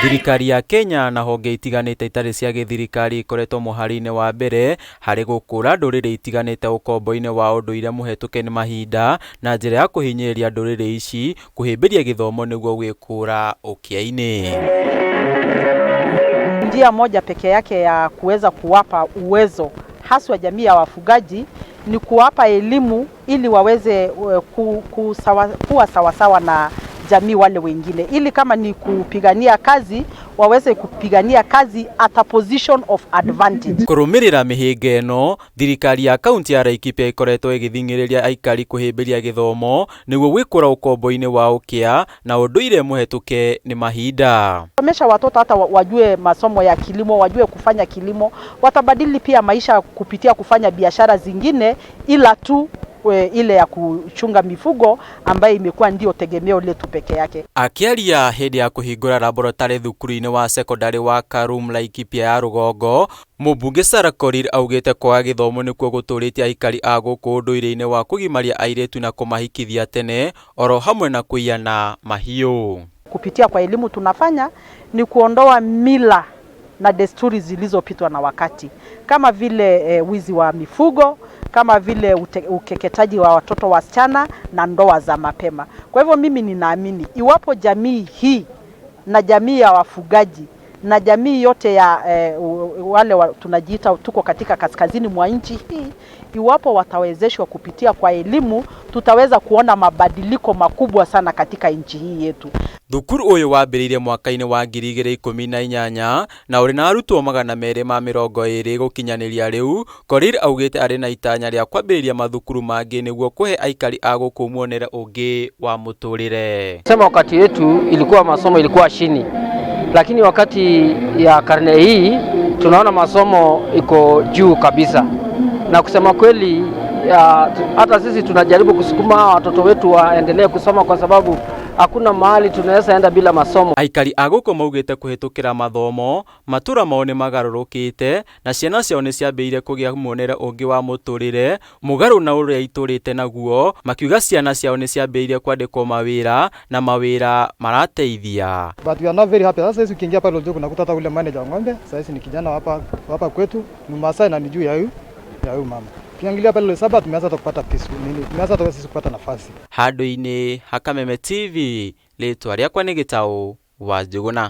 Thirikari ya Kenya na honge itiganĩte itarĩ cia gĩthirikari ikoretwo mũhari-inĩ wa mbere harĩ gũkũra ndũrĩrĩ itiganĩte ũkombo-inĩ wa ũndũire mũhetũke nĩ mahinda na njĩra ya kũhinyĩrĩria ndũrĩrĩ ici kũhĩmbĩria gĩthomo nĩguo gwĩkũra ũkĩa-inĩ. Njia moja peke yake ya kuweza kuwapa uwezo haswa jamii ya wafugaji ni kuwapa elimu ili waweze kuwa sawasawa na jamii wale wengine, ili kama ni kupigania kazi waweze kupigania kazi at a position of advantage. Kũrũmĩrĩra mĩhĩnga ĩno, thirikari ya kaunti ya Laikipia ĩkoretwo ĩgĩthing'ĩrĩria aikari kũhĩmbĩria gĩthomo nĩguo gwĩkũra ũkombo-inĩ wa ũkĩa na ũndũire mũhetũke nĩ mahinda. Somesha watoto hata wajue masomo ya kilimo, wajue kufanya kilimo, watabadili pia maisha kupitia kufanya biashara zingine, ila tu ile ya kuchunga mifugo ambayo imekuwa ndio tegemeo letu peke yake. Akĩaria hĩndĩ ya kũhingũra laboratory thukuru-inĩ wa cekondarĩ wa Karum Laikipia ya rũgongo, mũmbunge Sarah Korir augĩte kwaga gĩthomo nĩkuo gũtũrĩtie aikari a gũkũ ũndũire-inĩ wa kũgimaria airĩtu na kũmahikithia tene oro hamwe na kũiyana mahiũ. Kupitia kwa elimu tunafanya ni kuondoa mila na desturi zilizopitwa na wakati kama vile wizi wa mifugo, kama vile ukeketaji wa watoto wasichana na ndoa za mapema. Kwa hivyo mimi ninaamini iwapo jamii hii na jamii ya wafugaji na jamii yote ya wale tunajiita tuko katika kaskazini mwa nchi hii, iwapo watawezeshwa kupitia kwa elimu, tutaweza kuona mabadiliko makubwa sana katika nchi hii yetu. Thukuru ũyũ wambĩrĩirie mwaka-inĩ wa 2018 na ũrĩ na arutwo 220 gũkinyanĩria rĩu. Korir augĩte arĩ na itanya rĩa kwambĩrĩria mathukuru mangĩ nĩguo kũhe aikari a gũkũ muonere ũngĩ wa mũtũrĩre. Sema wakati wetu ilikuwa masomo ilikuwa chini, lakini wakati ya karne hii tunaona masomo iko juu kabisa, na kusema kweli hata sisi tunajaribu kusukuma watoto wetu waendelee kusoma kwa sababu hakuna mahali tunaweza enda bila masomo. Aikari a gũkũ maugĩte kũhĩtũkĩra mathomo matũra mao nĩ magarũrũkĩte na ciana ciao nĩ ciambĩrĩirie kũgĩa muonere ũngĩ wa mũtũrĩre mũgarũ na ũrĩa itũrĩte naguo, makiuga ciana ciao nĩ ciambĩrĩirie kwandĩkwo mawĩra na mawĩra marateithia. But we are not very happy. Sasa hizi ukiingia pale Oljo unakuta hata ule manager wa ng'ombe sasa hizi ni kijana hapa kwetu, ni Masai na ni juu ya huyu mama. Ukiangalia pale Saba tumeanza hata kupata peace nini, tumeanza hata sisi kupata nafasi. Handũ-inĩ ha Kameme TV, rĩtwa rĩakwa nĩ Gĩtaũ wa Njũgũna.